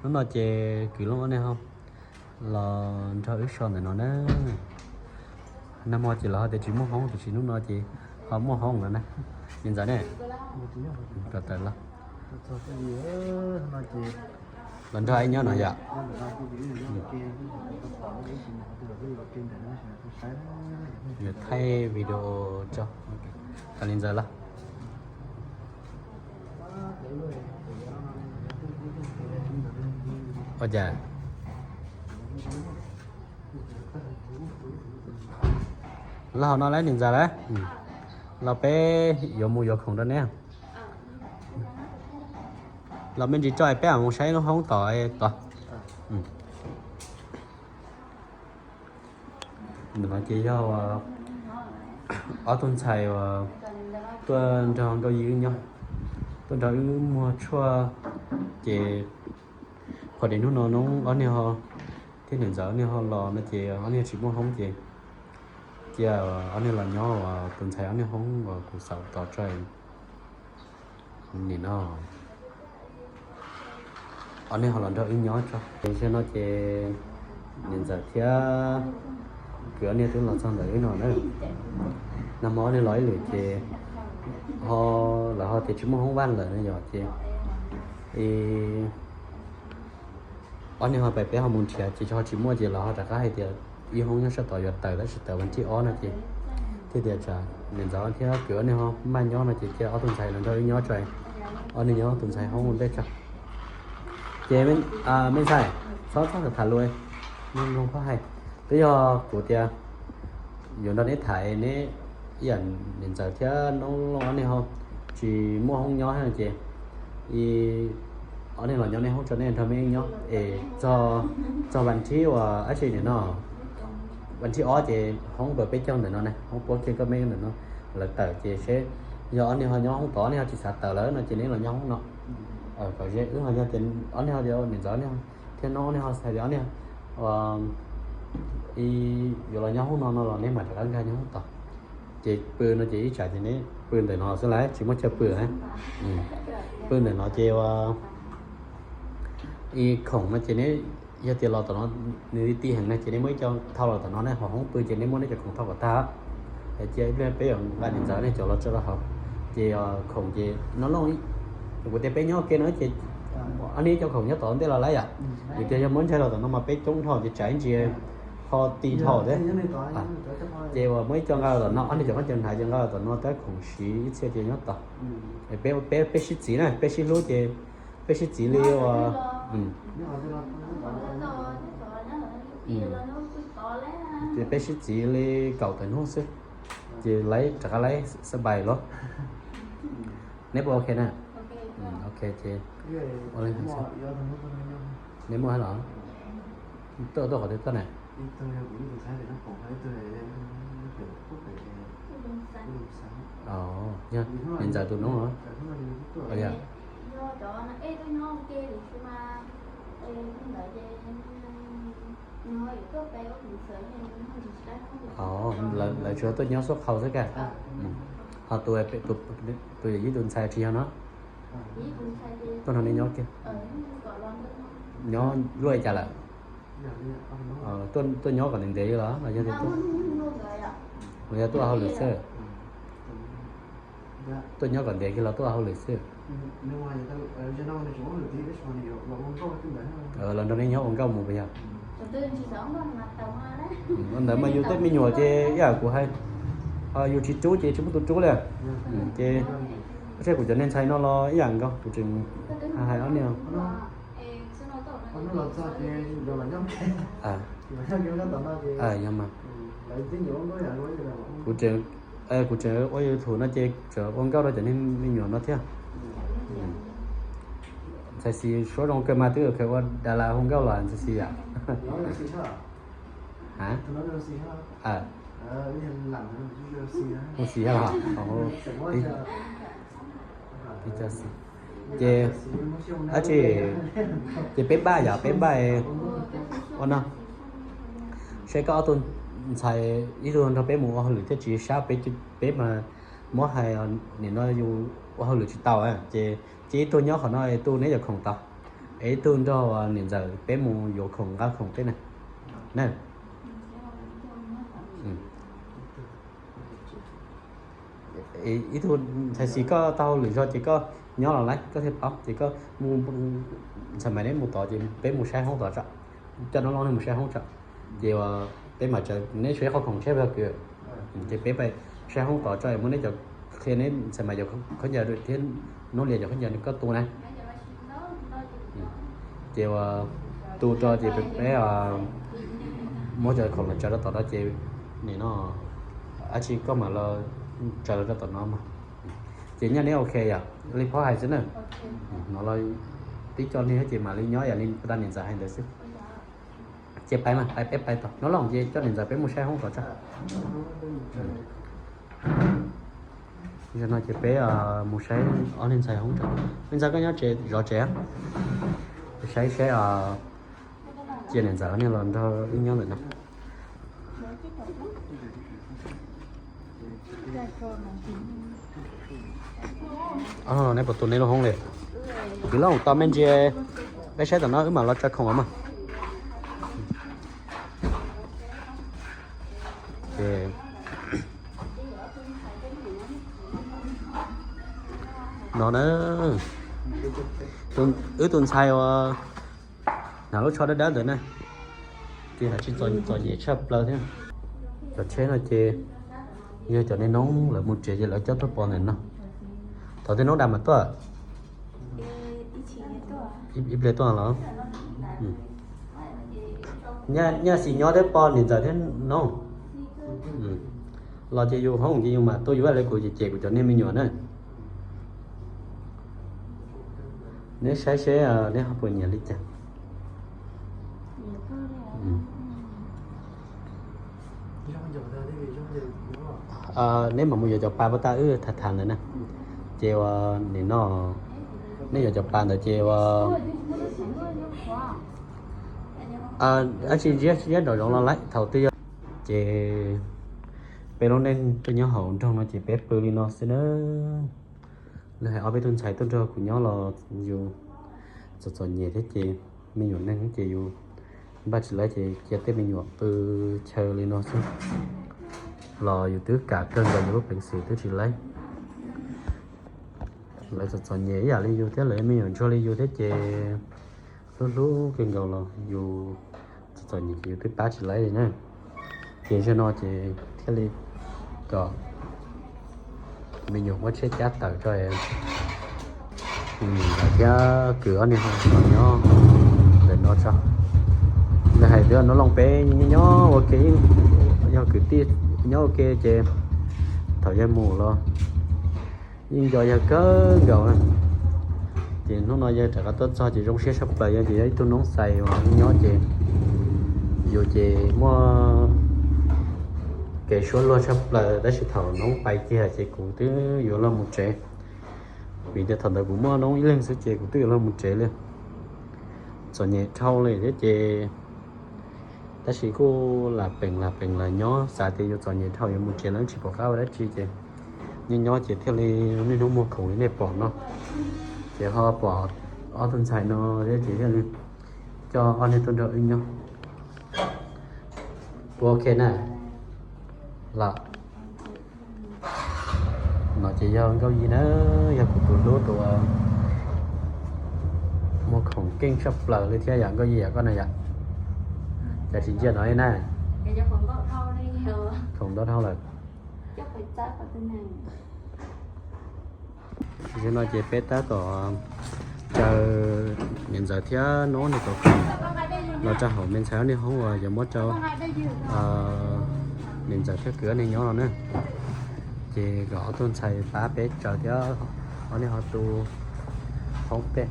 Hnub no ces kwv Looj ob niag ho los nrog wb so ntawm no na. Nag hmo ces lawv ho tias tsis muaj hoob, tiam sis hnub no ces ho muaj hoob lawm na. Niam ntxawm ne, kom tawm los, los nrog wb nyob no yom. Yuav thaij video tso, kom niam ntxawm los. Ua cas los hauv no lawm niam ntxawm lawm. Los peb yuav mus yuav khoom rau neb. Los me ntsis tso es peb mam mus saib lub hoob tom tod. Ntawm no ces yog ob tug ntxhais uas tuaj nrog Nkauj Yig wb nyob, tuaj nrog wb muag tshuaj. Ces qhov tias hnub no Noob ob niag ho thiab niam ntxawm ob niag ho los no ces ob niag tsis muaj hoob ces cia ob niag los nyob tus ntxhais ob niag hoob uas kuv xav tos tso nim no ob niag ho los nrog wb nyob tso. Ces zaum no ces niam ntxawm thiab kwv ob niag twb los txog ntawm wb no na. Nag hmo ob niag los ib lwm ces ho lawv ho tias tsis muaj hoob vaj lawm no yog ces ob niag ho pais peb ho mus nrhiav ces ho tsis muaj ces lawv ho rov qab hais tias ib hoob nyob sab tod yuav tawm tab sis tawm vas thib ob no ces thiaj tias tsam niam ntxawm thiab kwv ob niag ho maj nyob no ces cia ob tug ntxhais los nrog wb nyob tso, ob niag nyob tus ntxhais hoob ua ntej tso. Ces me ntxhais, txhob txhob tham lus, mloog phob hais. Twb yog kuv tias yuav nrog neb tham, neb ib yam niam ntxawm thiab Noob Looj ob niag ho tsis muaj hoob nyob no ces ob niag los nyob neb hoob tso, neb nrog me nyob es txog vas thib uas dab tsi nim no, vas thib ob ces hoob puas peb caug ntawm no na, hoob puab kiag koj me ntawm no, lawv tawm ces seb yog ob niag ho nyob hoob tod, ob niag ho tsis xav tawm lawm no ces neb los nyob hoob no. Kom ze wb ho yog tias ob niag ho tias niam ntxawm ob niag thiab Noob ob niag ho hais tias ob niag yuav los nyob hoob no no los neb mam rov qab nkag nyob hoob tod. Ces pw no ces ib tsam ces neb pw ntawm no xwb las, tsis muaj chaw pw. Pw ntawm no ces ua ib khoom no ces neb yog tias los tom no nws ti ti heev na ces neb muab ib co thau los tom no ne, ho hoob pw ces neb muab neb cov khoom thau kom tag. Cia ib pliag peb yuav nqa niam ntxawm nej cov los tso rau hauv. Ces khoom ces no Looj, kuv tias peb nyob ua ke no ces ob niag ib co khoom nyob tom ntej los lawm yom. Vim tias yog muab ntsaig los tom no mas peb coob dhau ces tsam ib ntsis ho ti dhau thiab. Ces uas muab ib co nqa los tom no, ob niag cov khaub ncaws hnav ces nqa los tom no tab khoom siv ib txhia ces nyob tod. Peb, peb sib txiv na, peb sib hlub ces peb sib txiv li uas ces peb sib txiv li kaum tawm hnub xwb ces laib rov qab laib xab npais los. Neb puas ok na? Ok ces ua li ntawd xwb. Neb muaj los? Tuaj, tuaj qhov twg tuaj na? Yog niam ntxawm tus noob los? Yog. Lawv tsuas tuaj nyob xub qhau xwb ka. Ho tus yij tus ntxhais tsis yog no? Tuaj nrog nej nyob kiag. Nyob luaj li cas lawm? Tuaj nyob kom ntev ntev li los los yog tias tuaj, los yog tuaj hauj lwm xwb? Tuaj nyob kom ntev kiag los tuaj hauj lwm xwb? Los nrog nej nyob ua nkauj mus puas yog? Ua ntawd mas yus tej me nyuam ces ib yam kuv hais, yus tsis rub ces tsis muaj tus rub li. Ces saib kuv cov niag ntxhais no los ib yam nkaus, kuv tseem hais ob niag. Yog mas, kuv tseem, kuv tseem ua YouTube no ces tseem ua nkauj rau cov niag me nyuam no thiab. Ntxhais Xis suab zoo kawg mas twb khaws ua das las hu nkauj los ntxhais Xis yom. Hu Xis los? Ces dab tsi, ces peb npaj yom, peb npaj ua no, saib koj ob tug ntxhais ib tug nrog peb mus ua hauj lwm thiab tsis sab peb, peb mas muab hais nim no yus ua hauj lwm tsis tau ces cia ib tug nyob qhov no tu neb cov khoom tod. Es ib tug nrog niam ntxawm peb mus yuav khoom nqa khoom tej na. Na, ib tug ntxhais xis koj tau hauj lwm zog ces koj nyob los lawm koj thiaj paub ces koj mus, ntxhais Maiv neb mus tod ces peb mus saib hoob tod tso, coj Noob Looj neb mus saib hoob tso. Ces peb mam tsaws neb saib qhov khoom tshiab peb kwv, ces peb pais saib hoob tod tso es muab neb cov, qhia neb ntxhais Maiv cov khaub ncaws thiab Noob Lias cov khaub ncaws koj tu na. Ces tu tso ces peb muab cov khoom los tsaws rau tom no ces nim no dab tsi koj mam los tsaws los rau tom no mas. Ces nyaj neb ok yom, li phob hais xwb na. No los tib co niag ces mam li nyob yam li puag ta niam ntxawm hais ntawd xwb. Ces pais mas pais peb pais tod, Noob Looj ces coj niam ntxawm peb mus saib hoob tod tso. Zaum no ces peb mus saib ob niag ntxhais hoob tso. Me ntxhais koj nyob tsev zov tsev, saib saib cia niam ntxawm niag los nrog wb nyob ntawm no. Neb puas tu neb lub hoob li? Kwv Looj tau me ntsis, peb saib tom no wb mam los tso khoom os mas. Ces no na, wb tus ntxhais uas hnav lub tsho dawb dawb ntawd na, ces hnav tsis txom nyem tshaj plaws thiab. Cov tsheb no ces yog cov niag noob lawv mus tsev ces lawv coj tuaj pov ntawm no. Thaum twg noob dam mam tuaj? Ib pliag tuaj los? Nyaj xis nyob thiab poj niam ntxawm thiab noob los ces yus hoob ces yus mam tuaj, yus vaj li kuv ces cem kuv cov niag me nyuam na. Neb saib seb neb ho puas nyiam li cas. Neb mam mus yuav cov pa puag ta wb tham tham ntawd na. Ces ua nim no neb yuav cov pa ntawd ces ua dab tsi ziab ziab nraum zoov los lawm thaum twg yog. Ces peb lub neej tuaj nyob hauv nroog no ces peb pw li no xwb na. Lawv hais ob peb tug ntxhais tuaj nrog kuv nyob los yus txom txom nyem thiab ces me nyuam neeg ces yus npaj tsis laib ces cia tej me nyuam pw chaw li no xwb. Los yus twb kam kawg nkaus yus lub peev xwm twb tsis laib. Lawv txom txom nyem ib yam li yus thiab lawv me nyuam ntsuag li yus thiab ces hlub hlub kawg nkaus los yus txom txom nyem ces yus twb pab tsis laib li na. Ces zaum no ces thiaj li kom me nyuam muab tshiab cab tawm tso, thiab kwv ob niag ho los nyob ntawm no tso. Lawv hais tias no los peb nyob ua ke, yog kwv tij nyob ua ke ces thaum yawg mus los yeej nco yawg kawg nkaus na. Ces hnub no yawg rov qab tuaj txog ces zoo siab tshaj plaws, yog ces yog ib tug noob xais uas nyob ces yus ces muaj kev suab luag tshaj plaws, tab sis thaum noob pais kiag ces kuv twb yuav los mus tsev. Vim tias thaum ntawd kuv muaj noob ib leeg xwb ces kuv twb yuav los mus tsev li. Txom nyem dhau li thiab ces, tab sis kuj lam peem lam peem lam nyob, xav tias yus txom nyem dhau yuav mus tsev los tsis pom qab ua dab tsi ces nyob nyob ces thiaj li niaj hnub muag khoom li nej pom no. Ces ho pom ob tug ntxhais no thiab ces thiaj li coj ob niag tuaj nrog wb nyob. Puas ok na? Los no ces yog Nkauj Yig na, yog kuv tus hlub tus muag khoom keej tshaj plaws li thiab yom, Nkauj Yig yom, koj na yom. Cas tsis ntsia no li na. Khoom ntau dhau lawm. Zaum no ces peb tab tom caw niam ntxawm thiab noob niag tau khoom los rau hauv me ntxhais ob niag hoob uas yuav muab rau niam ntxawm thiab kwv ob niag nyob no na. Ces kom ob tug ntxhais pab peb tsaws thiab ob niag ho tu hoob peb.